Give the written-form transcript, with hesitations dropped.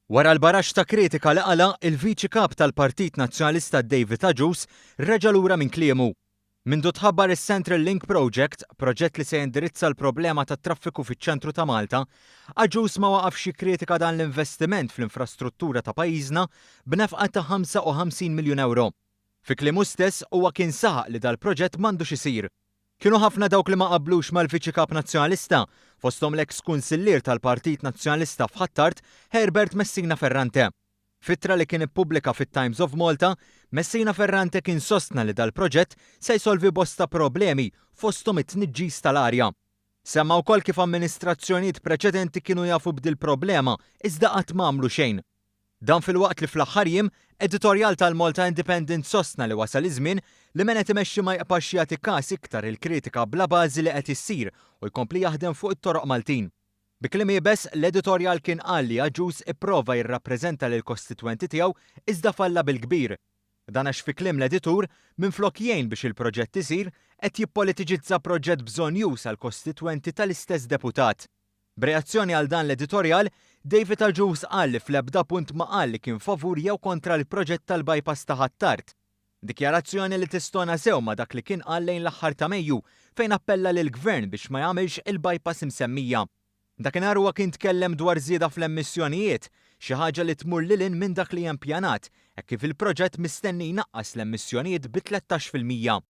Wara l-baraxx ta' kritika li qala', il-Viċi Kap tal-Partit Nazzjonalista David Agius reġa' lura minn kliemu. Mindu tħabbar is-Central Link Project, proġett li se jindirizza l-problema tat-traffiku fiċ-ċentru ta' Malta, Agius ma waqafx jikkritika dan l-investiment fl-infrastruttura ta' pajjiżna b'nefqa ta' 55 miljun ewro. Fi kliemu stess huwa kien saħaq li dal-proġett m'għandux isir. Kienu ħafna dawk li ma qablux mal-Viċi Kap Nazzjonalista, fosthom l-eks Kunsillier tal-Partit Nazzjonalista f'Ħ'Attard, Herbert Messina Ferrante. F'ittra li kien ippubblika fit-Times of Malta, Messina Ferrante kien sostna li dal-proġett se jsolvi bosta problemi fosthom it-tniġġis tal-arja. Semma wkoll kif amministrazzjonijiet preċedenti kienu jafu b'dil-problema iżda qatt ma għamlu xejn. Dan filwaqt li fl-aħħar jiem, editorjal tal-Malta Independent sostna li wasal iż-żmien li min qed imexxi ma jqpax jagħti kas iktar il-kritika bla bażi li qed issir u jkompli jaħdem fuq it-toroq Maltin. Bi kliem iebes, l-editorjal kien qal li Agius ipprova jirrappreżenta lill-kostitwenti tiegħu iżda falla bil-kbir. Dan għax fi kliem l-editur, minflok jgħin biex il-proġett isir, qed jippolitiċizza proġett bżonnjuż għall-kostitwenti tal-istess deputat. B'reazzjoni għal dan l-editorjal, David Agius qal li fl-ebda punt ma qal li kien favur jew kontra l-proġett tal-bypass ta' Ħ'Attard. Dikjarazzjoni li tistona sew ma' dak li kien qal lejn l-aħħar ta' Mejju fejn appella lill-Gvern biex ma jagħmilx il-bypass imsemmija. Dakinhar huwa kien tkellem dwar żieda fl-emissjonijiet, xi ħaġa li tmur lil hinn minn dak li hemm pjanat, hekk kif il-proġett mistenni jnaqqas l-emissjonijiet bi 13%.